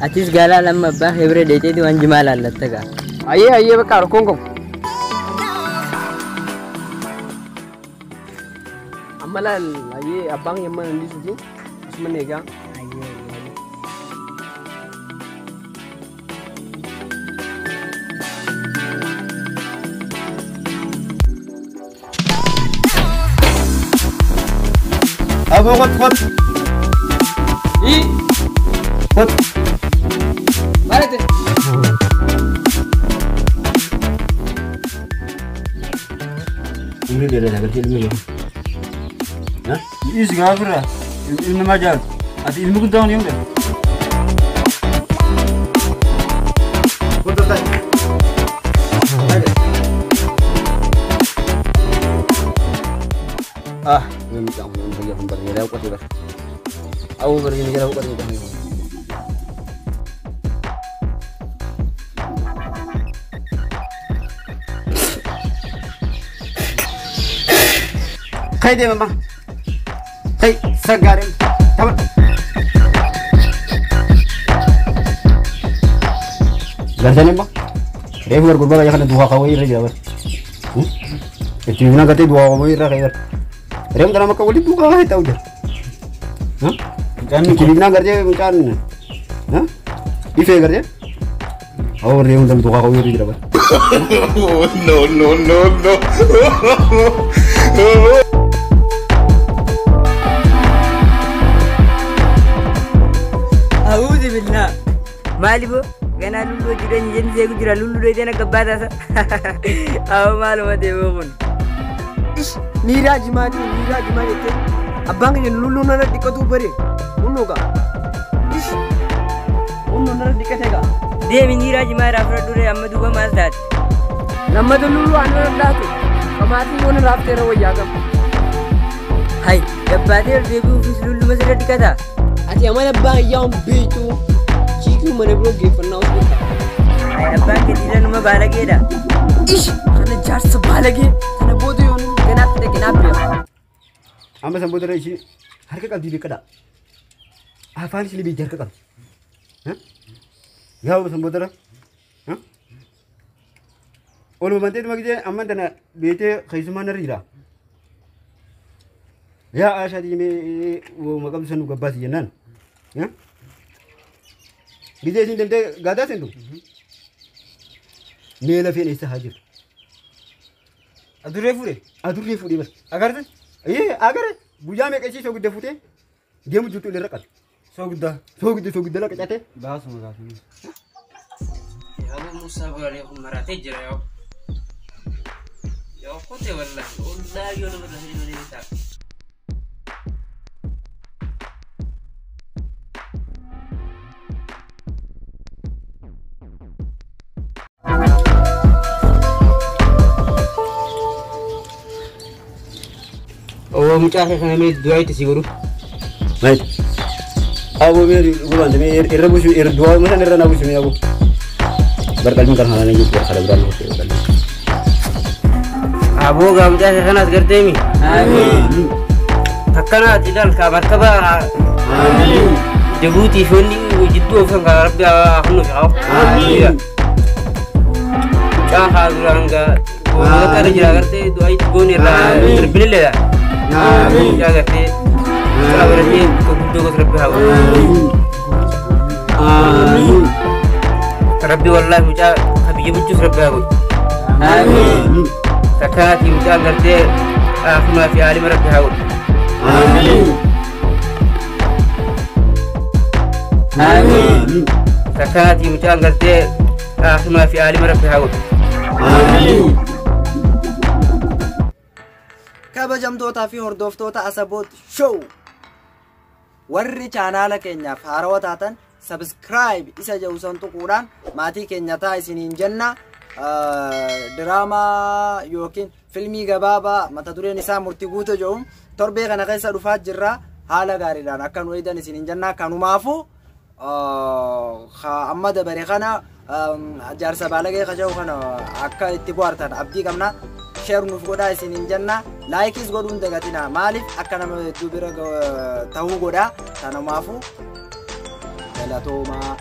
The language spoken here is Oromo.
Atis gaalaa lamma abbaa kee bira deeteeti waan jimaa laallatta gaa. Ayyee ayyee bakka rakkoon qabu. Amma laal ayyee abbaan kiyya amma hin asuma eegaa. Aboo kot kot. Ii. Kot. Maalete? Umrii dheeraa agartee ilmi yoo. Is gaafira ilmi namaa jaalatu. Ati ilmi guddaa hin yoomne. Ah, mucaan kun fayyaa kun barreera qotee bara. Awwa barreera jala qotee mucaan kun. Kai deema ma. Kai saggaareen tapha. Gartanii ma. Reefu gargurbaa kana duwwaa qawwee irra jira bara. Itti bina gartee duwwaa qawwee irra ka'ee bara. Reefu kana makka walitti duwwaa qawwee ta'u jira. Itti bina gartee mucaan ifee gartee. Awwa reefu kana duwwaa qawwee irra jira bara. No no no no. A'uudhu billah. Maali boo? Ganaa lulluu jireenya jenni seeku jira lulluu dheedeen akka baataasa. Awwa maaluma deemuu kun. Ish niiraa jimaatii niiraa jimaa jettee abbaan keenya lulluu nana dhiqatu bare hunnoo gaa. Ish hunnoo nana dhiqate gaa. Deemi niiraa jimaa irraa fudhadhu ree amma duuba maal taate? Lammata lulluu aannan laatu qamaatiin yoona raafteera wayyaa qaba. Hai gabbaatee ol deebi'uufis lulluma sirra dhiqataa? Ati amala abbaa hiyyaa beektu chiikii mana biroo geeffannaa osoo ta'a. Hai abbaan kee dhiiranuma baalageedha. Ish kana jaarsa baalagee kana booda yoon ganaatti dhaqe naaf beeka. Amma san booda ishii harka qabdii beekadha. Afaan ishii beekti harka qabdi. Yaa san booda oluma bantee dhuma gisee amma tana beetee keessumaa narra jira. Yaa Aashaa diimee maqaan san nu gabbaasi jennaan. Gisee isin deemtee gaadaa seentu. Mee lafeen eessa haa jiru? Adurree fuudhe? Adurree fuudhee bas. Agarte? Ee agare guyyaa meeqa ishii soogidda fuutee deemu jirtu illee raqqate. Soogidda. Soogidda soogidda laqacate. Baasuma gaafii. Abu Musa boleh maratee jira yoo. Yoo kote wallahi wallahi yoo nama dhahee malee ta'a. Oo mucaa kee kana mee du'aa itti si godhu. Maal? Aboo mee gubaan mee irra buusu irra du'aa masan irra na buusu mee aboo. Barqalbiin kan haala jiru barqala biraan nuuf ta'e qalbii. Aboo gaa mucaa kee kanas garteemi. Amiin. Akkana ilaal kaa markaba. Amiin. Jabuutii fi wanni jidduu oofan kaa rabbi haa kennuuf haa. Amiin. Mucaa haa duraan gaa goota irra jira gartee du'aa itti goone irraa darbinilleedha. Amiin. Mucaa gartee mucaa baratee guddoo gosa rabbi haa godhu. Amiin. Rabbi wallahi mucaa ka biyya bulchus rabbi haa godhu. Amiin. Takkanaatii mucaan gartee aafimaa fi aalima rabbi haa godhu. Amiin. Amiin. Takkanaatii mucaan gartee aafimaa fi aalima rabbi haa godhu. Amiin. Kabajamtootaa fi hordoftoota Asaboot Show warri chaanaala keenyaaf haarawaa taatan subscribe isa jedhu san tuquudhaan maatii keenya ta'a isiniin jenna. Diraamaa yookiin filmii gabaabaa mata dureen isaa murtii guutuu jedhu torbee kana keessa dhufaa jirra. Haala gaariidhaan akka nu eegan isiniin jenna. Kanumaafuu amma dabare kana jaarsa baalagee kaja'u kana akka itti bohaartan abdii qabna. Share nuuf godhaa isiniin jenna. Laayikis godhuun dagatina. Maaliif akka nama hedduu bira ta'uu godhaa. Kanumaafuu galatoomaa.